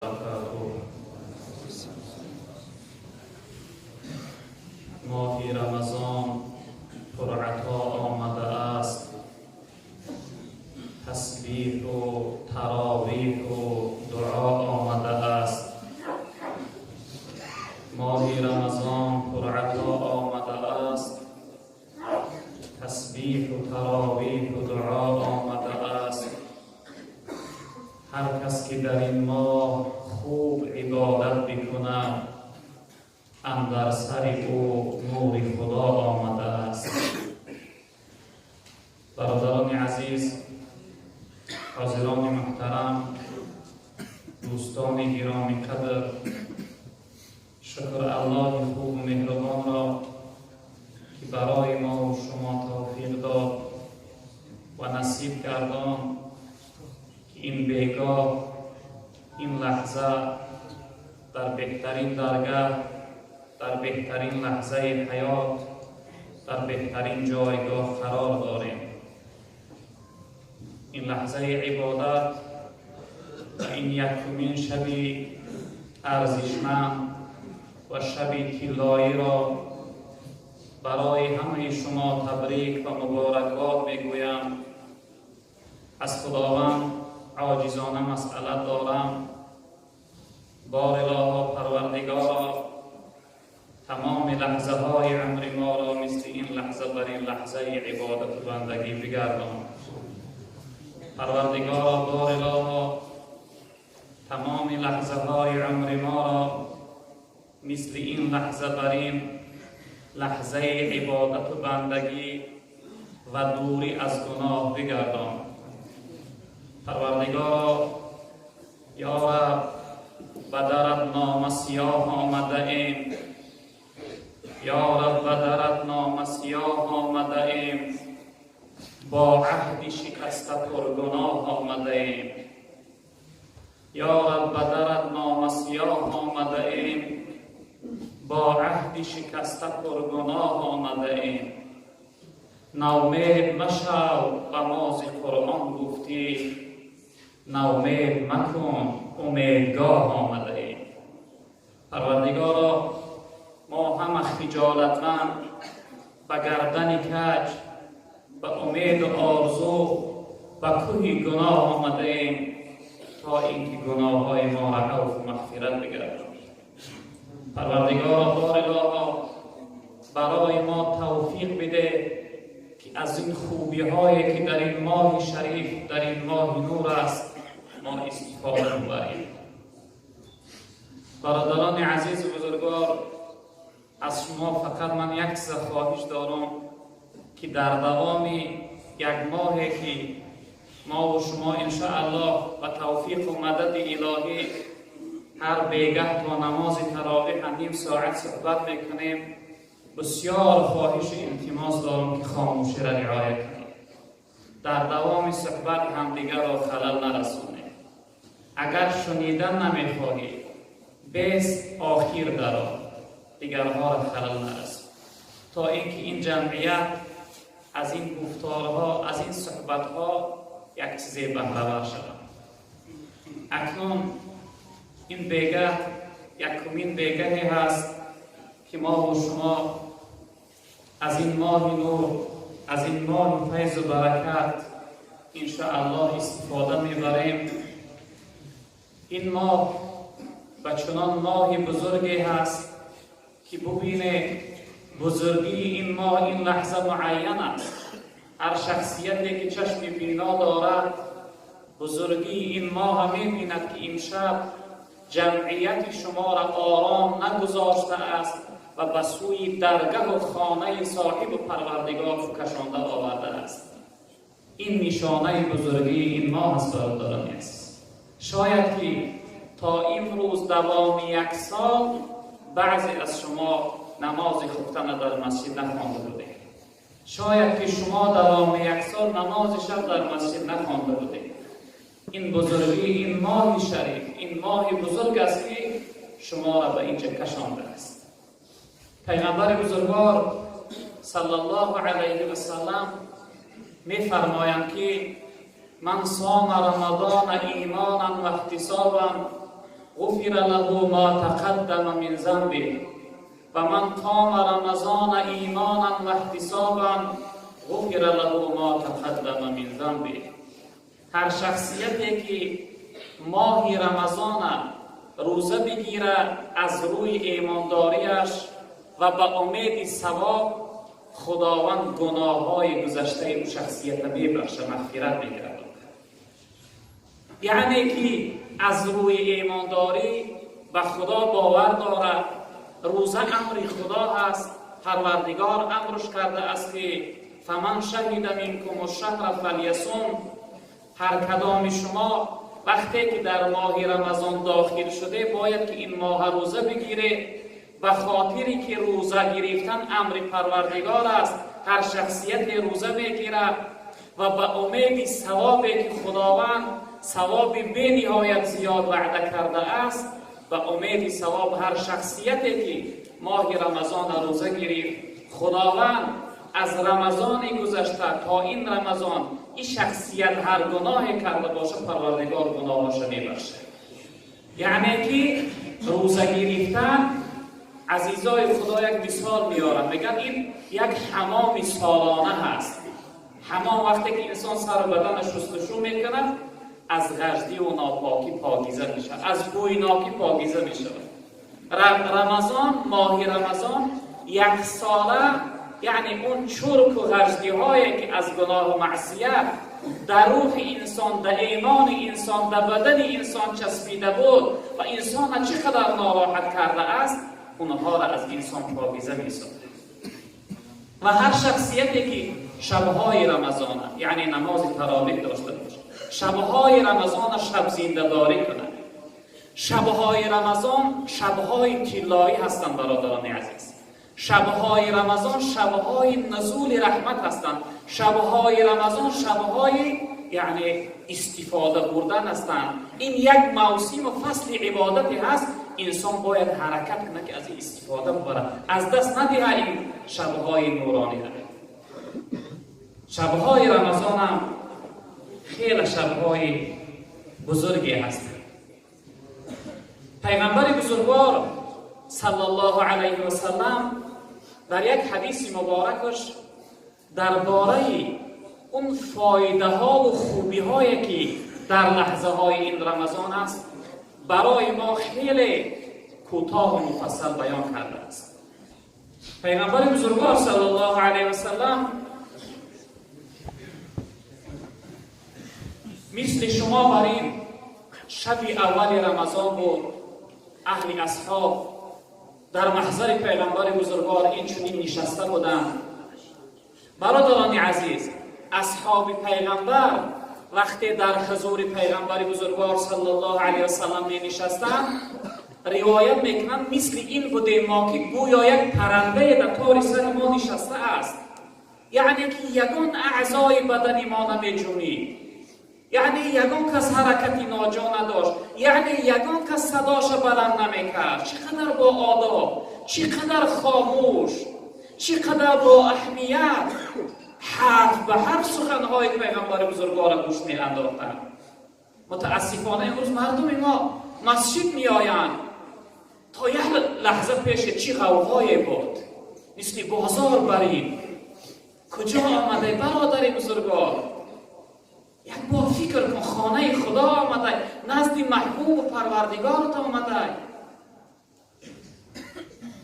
وبركاته. Моҳи Рамазон пуръато омадааст, тасбиҳу таровиҳу дуо омадааст. Моҳи Рамазон пуръато омадааст, тасбиҳу таровиҳу дуо омадааст. Ҳар кас ки дар ин моҳ хуб ибодат бикунад, андар сари ӯ нури Худо омадааст. Бародарони азиз, ҳозирони муҳтарам, дӯстони гиромӣ қадр, шукр Аллоҳи хубу меҳрубонро, ки барои мову шумо тавфиқ дод ва насиб гардонд, ки ин бегоҳ, ин лаҳза дар беҳтарин даргаҳ, дар беҳтарин лаҳзаи ҳаёт, дар беҳтарин ҷойгоҳ қарор дорем. Ин лаҳзаи ибодат ва ин якумин шаби арзишманд ва шаби тиллоиро барои ҳамаи шумо табрик ва муборакбод мегӯям. Аз Худованд оҷизона масъалат дорам: бор илоҳо, Парвардигоро, тамоми лаҳзаҳои умри моро мисли ин лаҳза бар ин лаҳзаи ибодату бандагӣ бигардон. Парвардигоро, бор илоҳо, тамоми лаҳзаҳои умри моро мисли ин лаҳза бар ин лаҳзаи ибодату бандагӣ ва дурӣ аз гуноҳ бигардон. Парвардигоро, ё Раб, ба дарат нома сиёҳ омадаем. Ё Раб, ба дарат нома сиёҳ омадаем, бо аҳди шикаста пургуноҳ омадаем. Ё Раб, ба дарат нома сиёҳ омадаем, бо аҳди шикаста пургуноҳ омадаем. Навмед машав, ба мози Қуръон гуфтӣ, навмед макун, умедгоҳ омадаем. Парвардигоро, мо ҳама хиҷолатманд, ба гардани каҷ, ба умеду орзу ба кӯҳи гуноҳ омадаем, то инки гуноҳҳои моро афву мағфират бигардон. Парвардигоро, бор илоҳо, барои мо тавфиқ биде, ки аз ин хубиҳое ки дар ин моҳи шариф, дар ин моҳи нур аст, мо истифода бубарем. Бародарони азизу бузургвор, аз шумо фақат ман як чиза хоҳиш дорам, ки дар давоми як моҳе ки мову шумо иншоаллоҳ ба тавфиқу мадади илоҳӣ ҳар бегаҳ то намози таровиҳ ним соат суҳбат мекунем, бисёр хоҳишу илтимос дорам, ки хомӯширо риоя кунем. Дар давоми суҳбат ҳамдигарро халал нарасонем. Агар шунидан намехоҳӣ, бес охир даро, дигарҳоро халал нарасон, то инки ин ҷамъият аз ин гуфторҳо, аз ин суҳбатҳо як чизе баҳравар шавад. Акнун ин бегаҳ якумин бегаҳе ҳаст, ки мову шумо аз ин моҳи нур, аз ин моҳи файзу баракат иншоаллоҳ истифода мебарем. Ин моҳ ба чунон моҳи бузурге ҳаст, ки бубинед, бузургии ин моҳ ин лаҳза муайян аст. Ҳар шахсияте ки чашми бино дорад, бузургии ин моҳа мебинад, ки имшаб ҷамъияти шуморо ором нагузоштааст ва ба сӯи даргаҳу хонаи соҳибу Парвардигор кашонда овардааст. Ин нишонаи бузургии ин моҳ аст, бародарони азиз. Шояд ки то имрӯз давоми як сол баъзе аз шумо намози хуфтана дар масҷид нахонда будед. Шояд ки шумо давоми як сол намози шаб дар масҷид нахонда будед. Ин бузургии ин моҳи шариф, ин моҳи бузург аст, ки шуморо ба инҷа кашондааст. Пайғамбари бузургвор саллаллоҳу алайҳи васаллам мефармоянд, ки: «Ман сома рамадона имонан ва иҳтисобан غفر له ما تقدم من ذنبه و من قام رمضان ایمانا و احتسابا غفر له ما تقدم من ذنبه. هر شخصیتی که ماه رمضان روزه بگیره از روی ایمانداریش و به امید ثواب، خداوند گناه‌های گذشته او شخصیت میبخشه، مغفرت میکرد. یعنی که از روی ایمانداری به خدا باور دارد، روزه امر خدا هست، پروردگار امرش کرده است که فمن شهد منکم الشهر فلیصم. هر کدام شما وقتی که در ماه رمضان داخل شده باید که این ماه روزه بگیره، به خاطری که روزه گرفتن امر پروردگار است. هر شخصیت روزه میگیره و به امید ثوابی که خداوند ثواب بی‌نهایت زیاد وعده کرده است، به امید ثواب هر شخصیتی که ماه رمضان روزه گرفت، خداوند از رمضان گذشته تا این رمضان این شخصیت هر گناه کرده باشه پروردگار گناهاش میبخشه. یعنی که روزه گرفتن، عزیزای خدا یک مثال میارن، میگن این یک حمام سالانه هست. حمام وقتی که انسان سر و بدنش شستشو میکنه از غشدی و ناپاکی پاکیزه میشه، از بویناکی پاکیزه میشه. رمضان، ماه رمضان یک ساله، یعنی اون چرک و غشدی هایی که از گناه و معصیت در روح انسان، در ایمان انسان، در بدن انسان چسبیده بود و انسان چقدر ناراحت کرده است، اونها را از انسان پاکیزه میسازه. و هر شخصیتی که شبهای رمضان، یعنی نماز تراویح داشته باشه، شبهای رمضان شب زنده داری کنه. شبهای رمضان شبهای طلایی هستند برادران عزیز. شبهای رمضان شبهای نزول رحمت هستند. شبهای رمضان شبهای یعنی استفاده بردن هستند. این یک موسم و فصل عبادتی هست، انسان باید حرکت کنه که از این استفاده ببره، از دست ندهه این شبهای نورانی را. شبهای رمضان هم خیلی شبهای بزرگی هستند. پیغمبر بزرگوار صلی الله علیه و سلم در یک حدیث مبارکش درباره اون فایده ها و خوبی هایی که در لحظه های این رمضان است برای ما خیلی کوتاه و مفصل بیان کرده است. پیغمبر بزرگوار صلی الله علیه و سلم مثل شما بر این شب اول رمضان بود، اهل اصحاب در محضر پیغمبر بزرگوار این چنین نشسته بودند. برادران عزیز، اصحاب پیغمبر وقتی در حضور پیغمبر بزرگوار صلی الله علیه و سلم می نشستند، روایت میکنند مثل این بوده ما که گویا یک پرنده در تار سر ما نشسته است، یعنی که یگان اعضای بدن ما نمیجنبید، یعنی یگان کس حرکتی ناجا نداشت، یعنی یگان کس صداش بلند نمیکرد. چقدر با آداب، چقدر خاموش، چقدر با اهمیت حرف به حرف سخنهای پیغمبر بزرگوار گوش می انداختند. متاسفانه امروز مردم ما مسجد می آیند تا یک لحظه پیش چی غوغایی بود، مثل بازار بریم. کجا آمده برادر بزرگوار؟ یک بار فکر کن، خانه خدا آمده، نزد محبوب و پروردگارت آمده.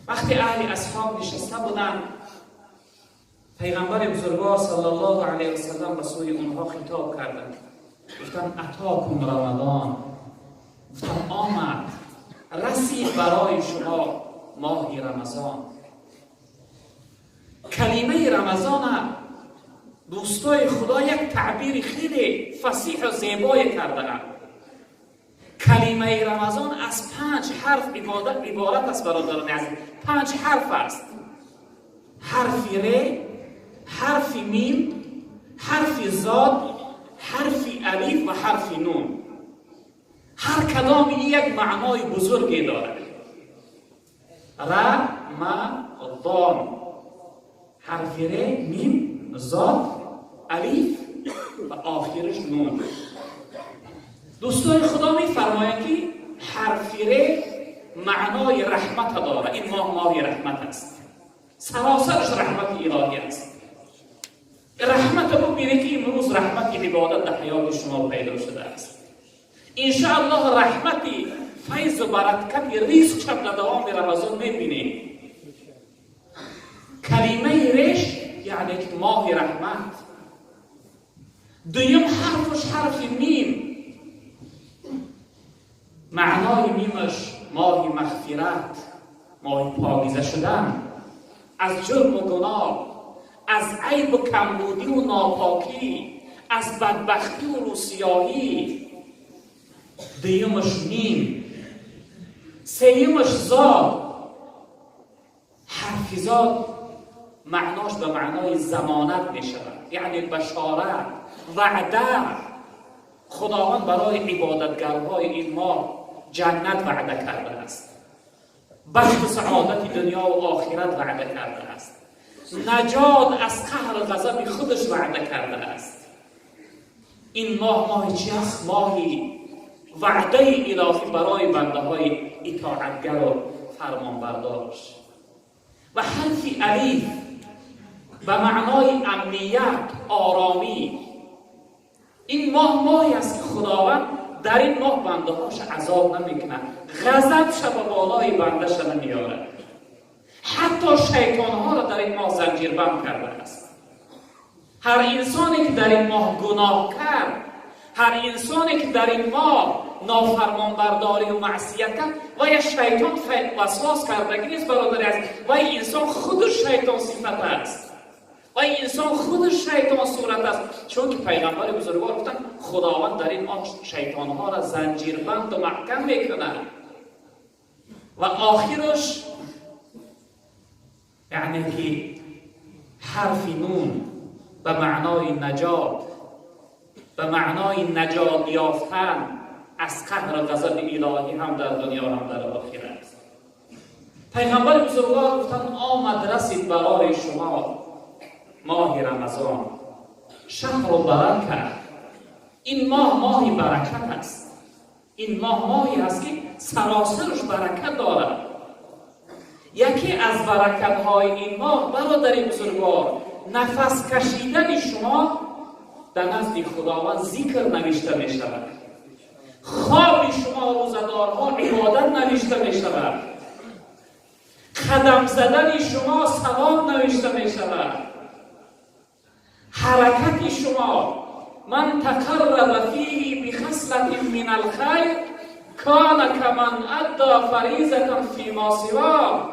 وقتی اهل اصحاب نشسته بودند، پیغمبر بزرگوار صلی الله علیه و سلم به سوی اونها خطاب کردند، گفتند اتاکم رمضان، گفتند آمد، رسید برای شما ماه رمضان. کلمه رمضان دوستای خدا یک تعبیر خیلی فصیح و زیبای کرده اند. کلمه رمضان از 5 حرف عبارت است برادران عزیز. 5 حرف است: حرف ر، حرف میم، حرف زاد، حرف الف و حرف نون. هر کدام یک معنای بزرگی دارد. ر، م، ضان، حرف ر، میم، زاد، الف و آخرش نون. دوستای خدا میفرمایند که ҳарфи ре маънои раҳмата дорад. Ин моҳ моҳи раҳмат аст, саросараш раҳмати илоҳӣ аст. Раҳмата бубинед, ки имрӯз раҳмати ибодат дар ҳаёти шумо пайдо шудааст. Иншоаллоҳ, раҳмати файзу баракати ризқ шаб дар давоми Рамазон мебинед. Калимаи реш, яъне ки моҳи раҳмат. Дуюм ҳарфаш ҳарфи мим, маънои мимаш моҳи мағфират, моҳи покиза шудан аз ҷурму гуноҳ, аз айбу камбудиву нопокӣ, аз бадбахтиву рӯсиёҳӣ. Дуюмаш мим. Сеюмаш зод. Ҳарфи зод маънош ба маънои замонат мешавад, яъне башорат, ваъда. Худованд барои ибодатгарҳои ин моҳ ҷаннат ваъда кардааст, бахту саодати дунёву охират ваъда кардааст, наҷот аз қаҳру ғазаби худаш ваъда кардааст. Ин моҳ моҳи чи аст? Моҳи ваъдаи илоҳӣ барои бандаҳои итоатгару фармонбардорш. Ва ҳарфи алиф ба маънои амният, оромӣ. Ин моҳ моҳе аст, ки Худованд дар ин моҳ бандаҳоша азоб намекунад, ғазабша ба болои бандаша намеорад, ҳатто шайтонҳоро дар ин моҳ занҷирбанд кардааст. Ҳар инсоне ки дар ин моҳ гуноҳ кард, ҳар инсоне ки дар ин моҳ нофармонбардорию маъсият кард, вая шайтон васвос кардагӣ нест, бародари азиз. Вай инсон худу шайтон сифат аст, вай инсон худу шайтон сурат аст, чунки пайғамбари бузургвор гуфтанд: Худованд дар ин моҳ шайтонҳоро занҷирбанду маҳкам мекунад. Ва охираш, яъне ки ҳарфи нун ба маънои наҷот, ба маънои наҷот ёфтан аз қаҳру ғазаби илоҳӣ ҳам дар дунё, ҳам дар охират. Пайғамбари бузургвор гуфтанд: омад расид барои шумо моҳи Рамазон, шаҳру барака. Ин моҳ моҳи баракат аст. Ин моҳ моҳе аст, ки саросараш баракат дорад. Яке аз баракатҳои ин моҳ, бародари бузургвор, нафас кашидани шумо дар назди Худованд зикр навишта мешавад, хоби шумо, рӯзадорҳо, ибодат навишта мешавад, қадам задани шумо савоб навишта мешавад, ҳаракати шумо. من تقرب فيه بخصلة من الخير كان كمن أدى فریضة فيما سواه.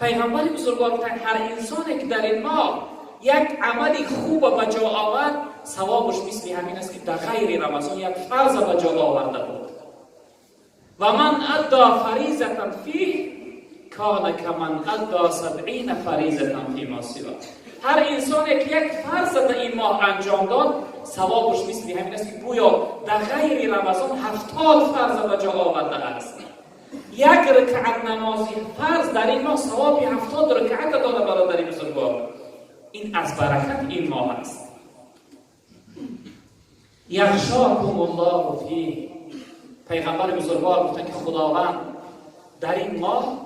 پیغمبر بزرگوار گفتند: هر انسانی که در این ماه یک عملی خوب به جا آورد، ثوابش مثل همین است که در غیر رمضان یک فرض به جا آورده بود. و من أدى فریضة فيه كان كمن أدى 70 فریضة فيما سواه. هر انسانی که یک فرض در این ماه انجام داد، ثوابش مثل همین است که گویا در غیر رمضان 70 فرض به جا آورده است. یک رکعت نمازی فرض در این ماه ثواب 70 رکعت داره. برادری بزرگوار، این از برکت این ماه است. یغشاکم الله فیه. پیغمبر بزرگوار گفتن که خداوند در این ماه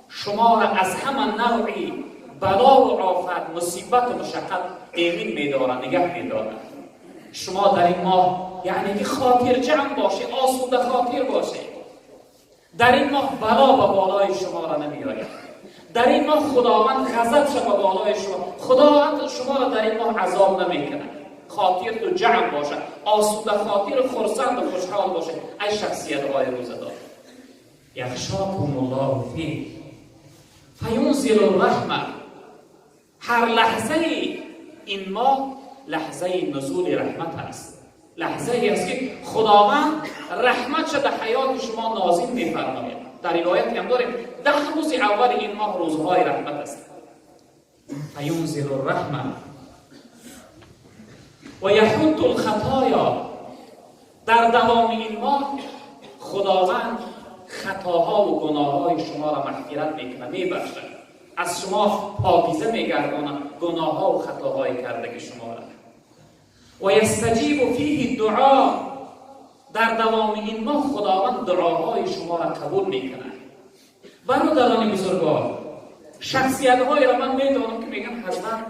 شما را از همه نوعی بلا و آفت، مصیبت و مشقت ایمین میدارد، نگه میدارد. شما در این ماه یعنی که خاطر جمع باشه، آسوده خاطر باشه. در این ماه بلا به بالای شما را نمیآید. در این ماه خداوند غضب به بالای شما، خداوند شما را در این ماه عذاب نمیکند. خاطر تو جمع باشه، آسوده خاطر، خرسند و خوشحال باشه، ای شخصیت های روزه دار. یغشاکم الله فیه فینزل الرحمه. هر لحظه این ماه لحظه نزول رحمت است، لحظه ای است که خداوند رحمت در حیات شما نازل می‌فرماید. در روایت هم داریم 10 روز اول این ماه روزهای رحمت است. فینزل الرحمه و یحط الخطایا. در دوام این ماه خداوند خطاها و گناههای شما را مغفرت میکنه، میبخشد، از شما پاکیزه میگرداند گناهها و خطاهای کردگی شما را. و یستجیب فیه الدعا. Дар давоми ин моҳ Худованд дуоҳои шуморо қабул мекунад. Бародарони бузургвор, шахсиятҳоеро ман медонам ки мегӯянд ҳазрат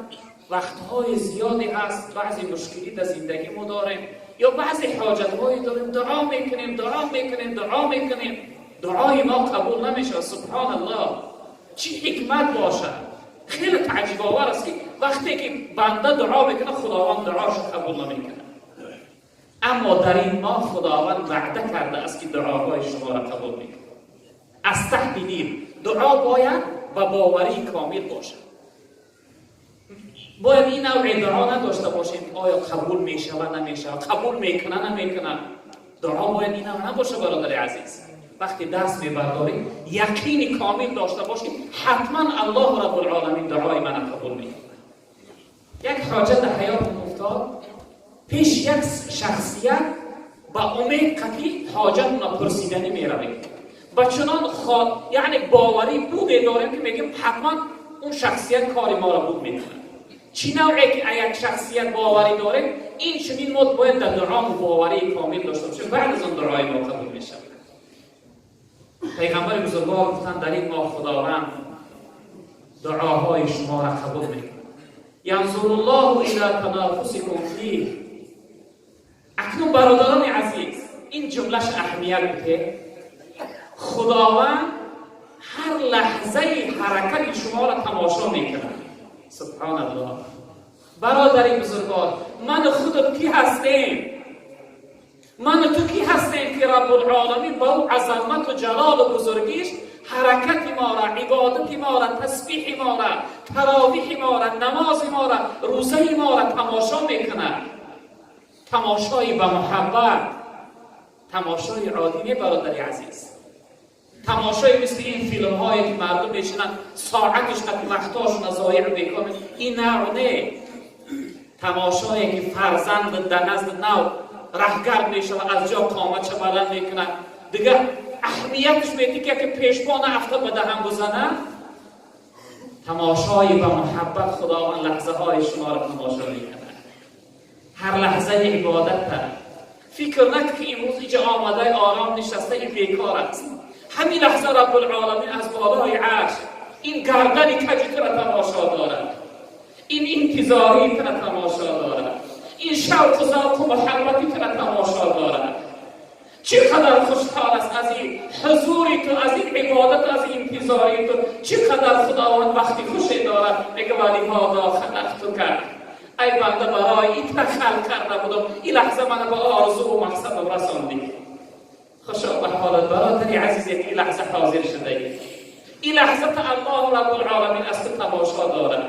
вақтҳои зиёде ҳаст, баъзе мушкилӣ дар зиндагӣ мо дорем ё баъзе ҳоҷатҳое дорем, дуо мекунем, дуо мекунем, дуо мекунем, дуои мо қабул намешавад. Субҳоналлоҳ, чӣ ҳикмат бошад! Хеле таъҷибовар аст ки вақте ки банда дуо мекунад, Худованд дуоашро қабул намекунад. Аммо дар ин моҳ Худованд ваъда кардааст ки дуоҳои шуморо қабул мекунад. Аз таҳти дил дуо бояд ба боварии комил бошад. Бояд ин навъи дуо надошта бошем ки оё қабул мешавад, намешавад, қабул мекунад, намекунад. Дуо бояд ин навъ набошад, бародари азиз. Вақте даст мебардорем, яқини комил дошта бошем, ҳатман Аллоҳ Раббулъоламин дуои мана қабул мекунад. Як ҳоҷат дар ҳаётам уфтод, пеш як шахсият ба умед қатъи ҳоҷатона пурсиданӣ меравем. Ба чунон яъне боварӣ буде дорем ки мегӯем ҳатман он шахсият кори моро буд мекунад. Чӣ навъе ки як шахсият боварӣ дорем, ин чунин мо бояд дар дуо боварии комил дошта бошем, баъд аз он дуои мо қабул мешавад. Пайғамбари бузургвор гуфтанд дар ин моҳ Худованд дуоҳои шуморо қабул мекунад. Янзуруллоҳу ила танафусикум фих. Акнун бародарони азиз, ин ҷумлаш аҳамият бидиҳед. Худованд ҳар лаҳзаи ҳаракати шуморо тамошо мекунад. Субҳоналлоҳ. Бародари бузургвор, ману худат кӣ ҳастем? Ману ту кӣ ҳастем ки Раббулъоламин ба ӯ азамату ҷалолу бузургиш ҳаракати моро, ибодати моро, тасбиҳи моро, таровиҳи моро, намози моро, рӯзаи моро тамошо мекунад? Тамошои ба муҳаббат, тамошои оддӣ не, бародари азиз. Тамошои мисли ин филмҳое ки мардум мешинанд соатиш қати вақтҳошона зоеъ мекунанд, ин навъ не. Тамошое ки фарзанд дар назди нав раҳгард мешавад, аз ҷо қоматша баланд мекунад, дигар аҳамиятш медиҳӣ ки яке пешпо наафта ба даҳан бизанад. Тамошои ба муҳаббат Худованд лаҳзаҳои шуморо тамошо мекунад. Ҳар лаҳзаи ибодата фикр накун ки имрӯз иҷа омадаи ором нишаста ин бекор аст. Ҳамин лаҳза Раббулъоламин аз болои арш ин гардани каҷи туро тамошо дорад, ин интизории туро тамошо дорад, ин шавқу завқу муҳаббати туро тамошо дорад. Чӣ қадар хушҳол аст аз ин ҳузури ту, аз ин ибодат, аз ин интизории ту. Чӣ қадар Худованд вақти хуше дорад. Мега валиҳода халақтука, ай банда, барои ин халқ карда будам, ин лаҳза мана ба орзуву мақсадам расондӣ. Хушо ба ҳолат, бародари азизе ки ин лаҳза ҳозир шудаӣ. Ин лаҳза та Аллоҳу Раббулъоламин аз ту тамошо дорад.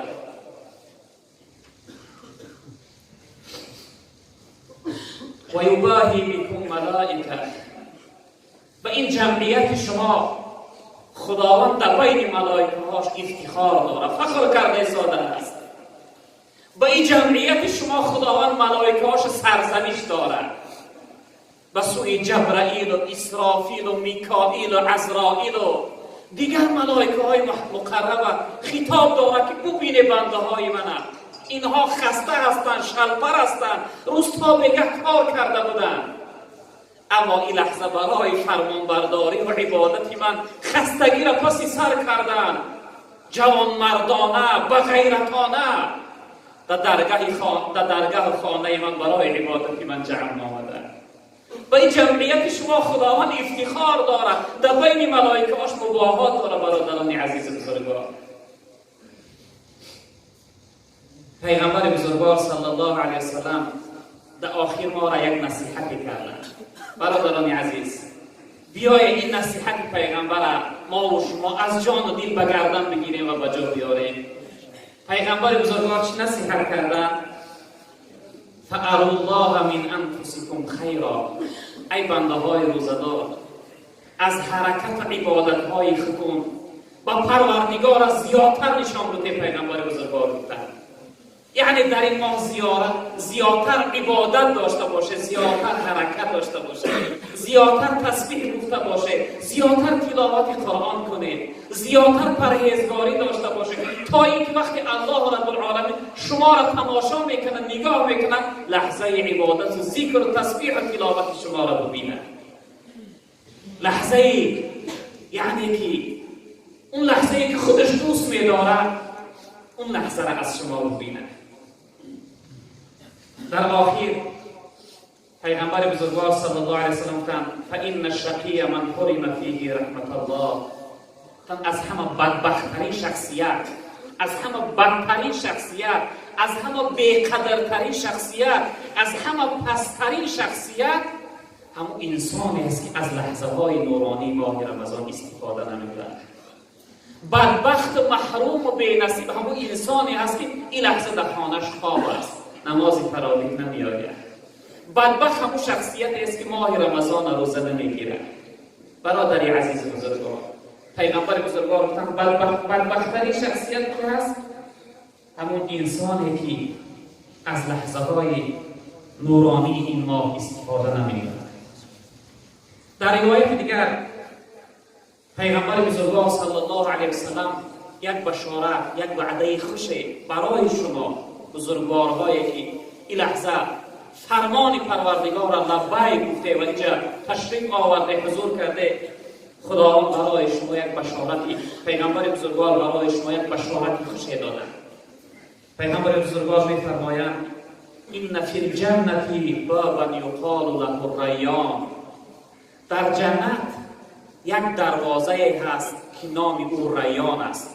Ва юбоҳӣ бикум малоика. Ба ин ҷамъияти шумо Худованд дар байни малоикаҳош ифтихор дорад, фахр карда истодааст. Ба ин ҷамъияти шумо Худованд малоикаҳош сарзаниш дорад. Ба сӯи Ҷабраилу Исрофилу Микоилу Азроилу дигар малоикаҳои муқарраба хитоб дорад ки бубине бандаҳои мана. Инҳо хаста ҳастанд, шалпар ҳастанд, рӯз то бегаҳ кор карда буданд. Аммо ин лаҳза барои фармонбардорӣ ва ибодати ман хастагиро паси сар карданд. Ҷавонмардона, бағайратона дар даргаҳу хонаи ман барои ибодати ман ҷамъ омаданд. Ба ин ҷамъияти шумо Худованд ифтихор дорад, дар байни малоикаҳош мубоҳот дорад. Бародарони азизу бузургвор, Пайғамбари бузургвор саллаллоҳу алайҳи васаллам дар охир моро як насиҳате карданд. Бародарони азиз, биёед ин насиҳати пайғамбара мо ва шумо аз ҷону дил ба гардан бигирем ва ба ҷо биёрем. Пайғамбари бузургвор чӣ насиҳат карданд? Фааруллоҳа мин анфусикум хайро. Ай бандаҳои рӯзадор, аз ҳаракату ибодатҳои худтон ба Парвардигора зиёдтар нишон бидеҳ. Пайғамбари бузургвор гуфтанд. Яъне дар ин моҳ зиёдтар ибодат дошта боше, зиёдтар ҳаракат дошта боше, зиёдтар тасбиҳ гуфта боше, зиёдтар тиловати Қуръон кунед, зиёдтар парҳезгорӣ дошта боше, то инки вақте Аллоҳ Раббулъоламин шуморо тамошо мекунад, нигоҳ мекунад, лаҳзаи ибодат ва зикр ва тасбиҳ ва тиловати шуморо бибинад. Лаҳзае яъне ки он лаҳзае ки худаш дӯст медорад, он лаҳзаро аз шумо бибинад. Дар охир пайғамбари бузургвор саллаллоҳу алайҳи васаллам гуфтанд: فإن الشقي من حرم فيه رحمة الله. Аз ҳама бадбахттарин шахсият, аз ҳама бадтарин шахсият, аз ҳама беқадртарин шахсият, аз ҳама пасттарин шахсият ҳамон инсоне аст, ки аз лаҳзаҳои нуронии моҳи Рамазон истифода намекунад. Бадбахту маҳруму бенасиб ҳамон инсоне аст, ки ин лаҳза дар хонаш хоб аст, намози таровиҳ намеояд. Бадбахт ҳамон шахсияте аст, ки моҳи Рамазона рӯза намегирад. Бародари азизи бузургвор, пайғамбари бузургвор гуфтанд: бадбахттарин шахсият ки ҳаст, ҳамон инсоне ки аз лаҳзаҳои нуронии ин моҳ истифода намекунад. Дар ривояти дигар пайғамбари бузургвор саллаллоҳу алайҳи васаллам як башорат, як ваъдаи хуше барои шумо бузургворҳое, ки ин лаҳза фармони Парвардигорро лаббайк гуфте ва инҷа ташриф оварде, ҳузур карде, Худованд барои шумо як башорати, пайғамбари бузургвор барои шумо як башорати хуше доданд. Пайғамбари бузургвор мефармоянд: إن في الجنة بابا يقال له الريان. Дар ҷаннат як дарвозае ҳаст, ки номи ӯ Райён аст.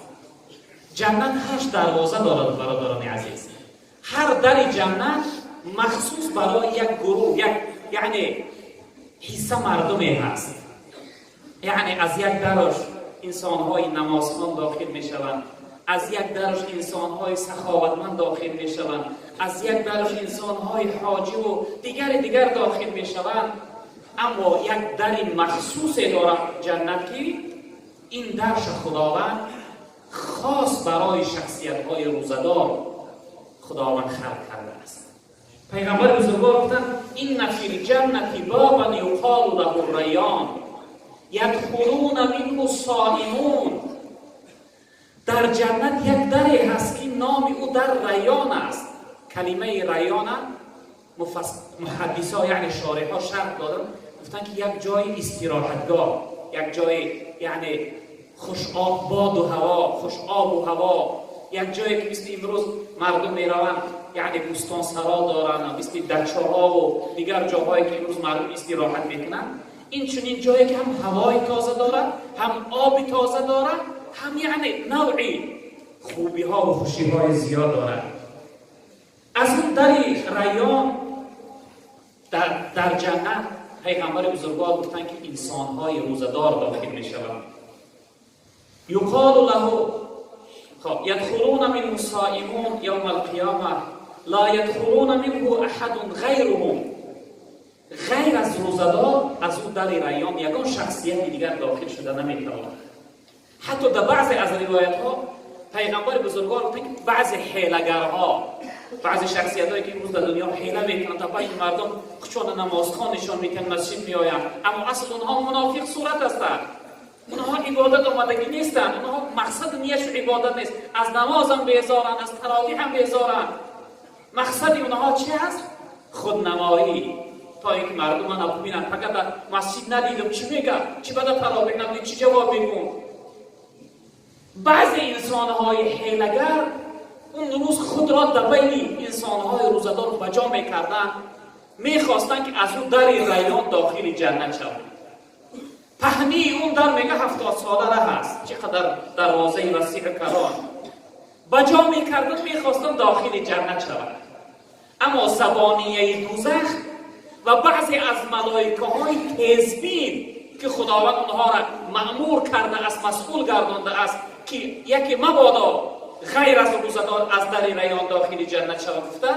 Ҷаннат ҳашт дарвоза дорад, бародарони азиз. Ҳар дари ҷаннат махсус барои як гурӯҳ, як яъне ҳисса мардуме ҳаст. Яъне аз як дарош инсонҳои намозхон дохил мешаванд, аз як дарош инсонҳои саховатманд дохил мешаванд, аз як дарош инсонҳои ҳоҷиву дигари дигар дохил мешаванд. Аммо як дари махсусе дорад ҷаннат, ки ин дарша Худованд хос барои шахсиятҳои рӯзадор Худованд халқ кардааст. Пайғамбари бузургвор гуфтанд: إن في الجنة بابا يقال له الريان يدخلون منه الصائمون. Дар ҷаннат як даре ҳаст, ки номи ӯ дар Райён аст. Калимаи Райёна муҳаддисо, яъне шореҳҳо, шарҳ доданд, гуфтанд, ки як ҷои истироҳатгоҳ, як ҷои яъне хуш боду ҳаво, хуш обу ҳаво, як ҷое ки мисли имрӯз мардум мераванд, яъне бӯстонсаро доранд, мисли дачаҳову дигар ҷоҳое ки имрӯз мардум истироҳат мекунанд. Ин чунин ҷое ки ҳам ҳавои тоза дорад, ҳам оби тоза дорад, ҳам яъне навъи хубиҳо ва хушиҳои зиёд дорад. Аз он дари Райён дар ҷаннат пайғамбари бузургвор гуфтанд, ки инсонҳои рӯзадор дохил мешаванд. يقال له خب يدخلون منه الصائمون يوم القيامة لا يدخلون منه أحد غيرهم. Ғайр аз рӯзадор аз ӯ дари Райён ягон шахсияти дигар дохил шуда наметавонад. Ҳатто дар баъзе аз ривоятҳо пайғамбари бузургвор гуфтанд, ки баъзе ҳелагарҳо, баъзе шахсиятҳое ки имрӯз дар дунё ҳела мекунанд, дар байни мардум худшона намозхон нишон медиҳанд, масҷид меоянд, аммо асл онҳо мунофиқ сурат ҳастанд, онҳо ибодат омадагӣ нестанд, онҳо мақсаду ниятшу ибодат нест, аз намозам безоранд, аз таровиҳам безоранд. Мақсади онҳо чи аст? Худнамоӣ, то ин ки мардум мана бибинанд, фақат дар масҷид надидам, чӣ мегӯяд, чӣ бада таровиҳ набудӣ, чӣ ҷавоб мегӯм. Баъзе инсонҳои ҳелагар он рӯз худро дар байни инсонҳои рӯзадор ба ҷо мекарданд, мехостанд, ки аз ӯ дари Райён дохили ҷаннат шаванд. Паҳнии он дар, мега, 70 сола раҳ аст. Чӣ қадар дарвозаи васеъу калон! Ба ҷо мекарданд, мехостанд дохили ҷаннат шаванд. Аммо забонияи дузах ва баъзе аз малоикаҳои тезбин, ки Худованд онҳоро маъмур кардааст, масъул гардондааст, ки яке мабодо ғайр аз рӯзадор аз дари Райён дохили ҷаннат шава гуфта,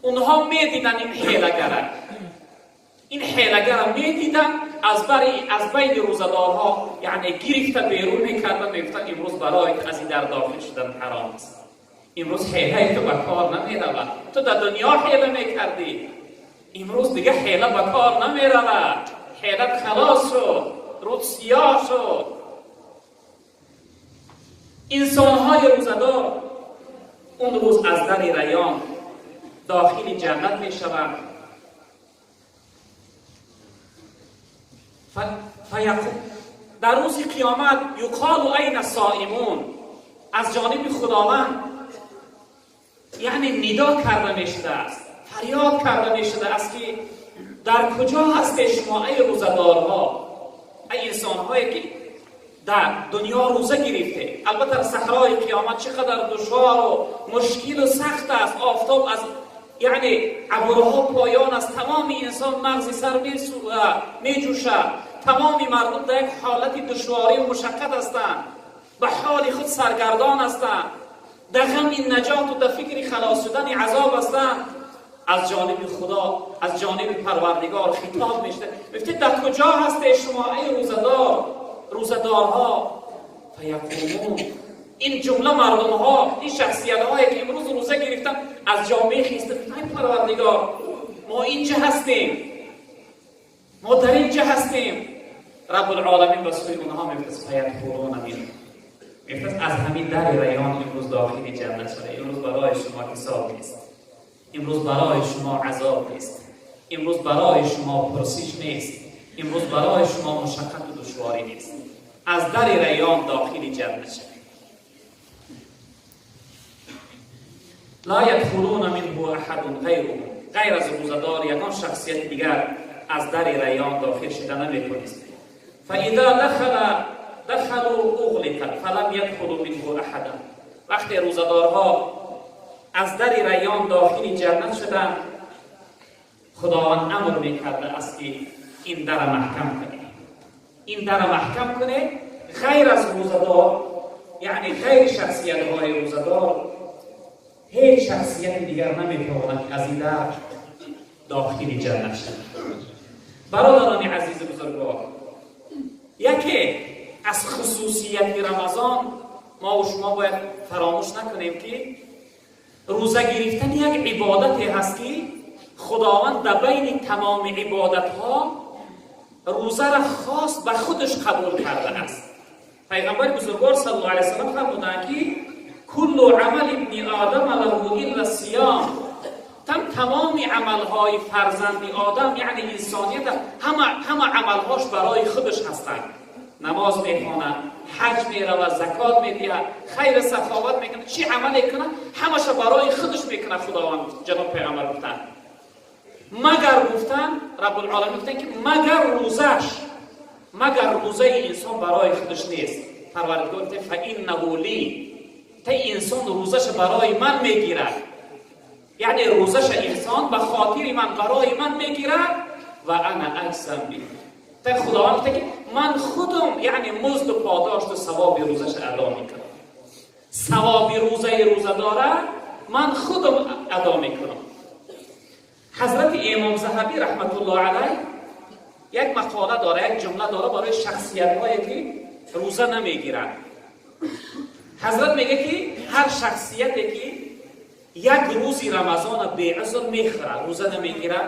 онҳо медиданд ин ҳелагара, ин ҳелагара медиданд, аз байни рӯзадорҳо яъне гирифта берун мекарданд, мегуфтанд: «Имрӯз барои аз ин дар дохил шудан ҳаром аст». امروز حیله تو به کار نمیرود. تو در دنیا حیله میکردی، امروز دیگه حیله به کار نمیرود. حیلت خلاص شد، روز سیاه شد. انسانهای روزدار اون روز از در ریان داخل جنت میشوند. در روز قیامت یقال این الصائمون، از جانب خداوند یعنی ندا کرده میشده است، فریاد کرده میشده است که در کجا هست شما ای روزدارها، ای انسانهایی که در دنیا روزه گرفته. البته صحرای قیامت چقدر دشوار و مشکل و سخت است، آفتاب از یعنی ابرها پایان است، تمام انسان مغز سر می جوشد، تمام مردم در یک حالت دشواری و مشقت هستند، به حال خود سرگردان هستند، در غم نجات و در فکر خلاص شدن عذاب هستند. از جانب خدا، از جانب پروردگار خطاب میشه، میگه در کجا هست شما ای روزدار، روزدارها؟ فیقومون، این جمله مردم ها، این شخصیت هایی که امروز روزه گرفتن از جامعه خیسته، ای پروردگار ما اینجا هستیم، ما در اینجا هستیم. رب العالمین به سوی اونها میفرست، فیدخلون منه، میفرست از همین در ریان امروز داخل جنت شده. امروز برای شما حساب نیست، امروز برای شما عذاب نیست، امروز برای شما پرسش نیست، امروز برای شما مشقت و دشواری نیست. از در ریان داخل جنت شده. لا یدخلون منه احد غیره، غیر از روزدار یگان شخصیت دیگر از در ریان داخل شده نمیتونست. فاذا دخلوا اغلقت فلم یدخلوا منه احدا. وقتی روزدارها از در ریان داخل جنت شدند، خداوند امر میکرده است که این در محکم کنه، این در محکم کنه. غیر از روزدار، یعنی غیر شخصیت های روزدار، هیچ شخصیت دیگر نمیتواند از این در داخل جنت شود. برادران عزیز بزرگوار، یکی از خصوصیت رمضان ما و شما باید فراموش نکنیم که روزه گرفتن یک عبادتی هست که خداوند در بین تمام عبادت ها روزه را خاص به خودش قبول کرده است. پیغمبر بزرگوار صلی الله علیه و سلم فرمودند که کل عمل ابن آدم له الا الصیام، تمام عملهای فرزند آدم یعنی انسانیت، همه عملهاش برای خودش هستند. نماز میخواند، حج میرود، زکات میدهد، خیر سخاوت میکنه، چی عمل کنه همش برای خودش میکنه. خداوند جناب پیغمبر گفتن مگر، گفتن رب العالمین گفتن که مگر روزش، مگر روزه انسان برای خودش نیست. پروردگار گفته فانه لی، تا انسان روزش برای من میگیرد، یعنی روزش انسان به خاطر من برای من میگیرد و انا اجزم به. تا خداوند گفته که من خودم یعنی مزد و پاداش و ثواب روزش ادا میکنم، ثواب روزه روزه داره من خودم ادا میکنم. حضرت امام ذهبی رحمت الله علیه یک مقاله داره، یک جمله داره برای شخصیت هایی که روزه نمیگیرن. حضرت میگه که هر شخصیتی که یک روزی رمضان بی عذر میخوره، روزه نمیگیره،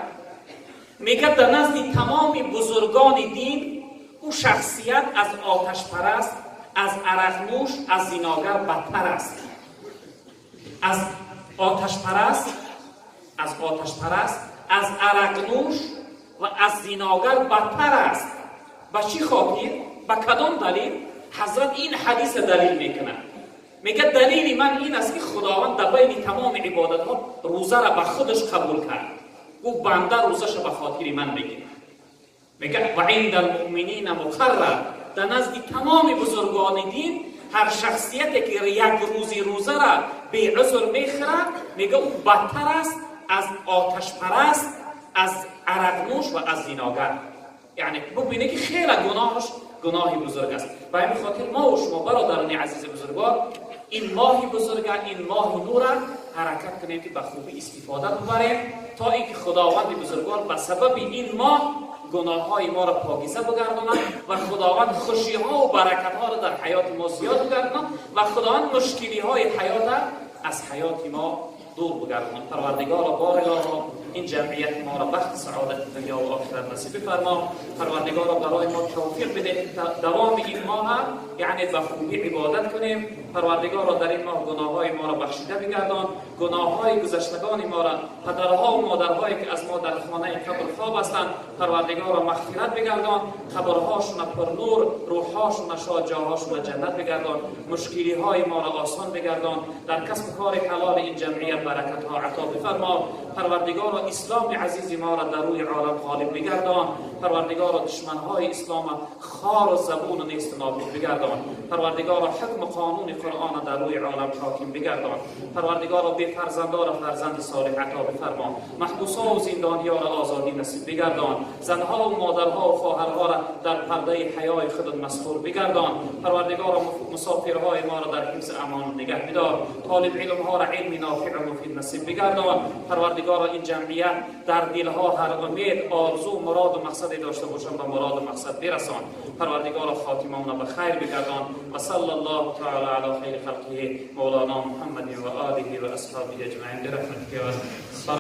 میگه در نزد تمام بزرگان دین او شخصیت از آتش پرست، از عرق نوش، از زیناگر بدتر است. از آتش پرست، از آتش پرست، از عرق نوش و از زیناگر بدتر است. به چی خاطر؟ به کدام دلیل؟ حضرت این حدیث دلیل میکنه. میگه دلیل من این است که خداوند در بین تمام عبادت ها روزه را به خودش قبول کرد. او بنده روزش را به خاطر من بگیره. میگه و عند المؤمنین مقرر، در نزد تمام بزرگان دین هر شخصیتی که یک روزی روزه را بی عذر میخوره، میگه او بدتر است از آتش پرست، از عرق نوش و از زیناگر. یعنی ببینه که خیلی گناهش گناهی بزرگ است. به همین خاطر ما و شما برادران عزیز بزرگوار، این ماه بزرگ، این ماه نور حرکت کنیم که به خوبی استفاده ببریم تا اینکه خداوند بزرگوار به سبب این ماه گناه های ما را پاکیزه بگرداند و خداوند خوشی ها و برکت ها را در حیات ما زیاد بگرداند و خداوند مشکلی های حیات را аз ҳаёти мо дур бигардон. Парвардигоро, бор илоҳо, ин ҷамъияти моро бахти саодати дунё ва охират насиб бифармо. Парвардигоро, барои мо тавфиқ биде давоми ин моҳ, яъне ба хубӣ ибодат кунем. Парвардигоро, дар ин моҳ гуноҳҳои моро бахшида бигардон, гуноҳҳои гузаштагони моро, падарҳо ва модарҳое ки аз мо дар хонаи қабр хоб ҳастанд, Парвардигоро мағфират бигардон, қабрҳошона пурнур, рӯҳҳошона шод, ҷоҳошона ҷаннат бигардон, мушкилиҳои моро осон бигардон, дар касбу кори ҳалоли ин ҷамъият баракатҳо ато бифармо. Парвардигоро, исломи азизи моро дар рӯи олам ғолиб бигардон. Парвардигоро, душманҳои ислом хор ва забун нест нобуд бигардон. Парвардигоро, ҳукм ва қонуни Қуръон дар рӯи олам ҳоким бигардон. Парвардигоро, бефарзандоро фарзанди солеҳ ато бифармо. Маҳбусҳо ва зиндониёро озодӣ насиб бигардон. Занҳо ва модарҳо ва хоҳарҳоро дар пардаи ҳаёи худ мастур бигардон. Парвардигоро, мусофирҳои моро дар ҳифзи амон нигаҳ бидор. Толиб илмҳоро илми нофиъ ва муфид насиб бигардон. Парвардигоро, ин ҷамъият дар дилҳо ҳар умед, орзу, мурод ва мақсаде дошта бошанд, ба мурод ва мақсад бирасон. Парвардигоро, хотимамонро ба хайр бигардон. Ва саллаллоҳу таъала ала хайри халқиҳи мавлоно Муҳаммад ва олиҳи ва асҳобиҳи аҷмаин бирахматика.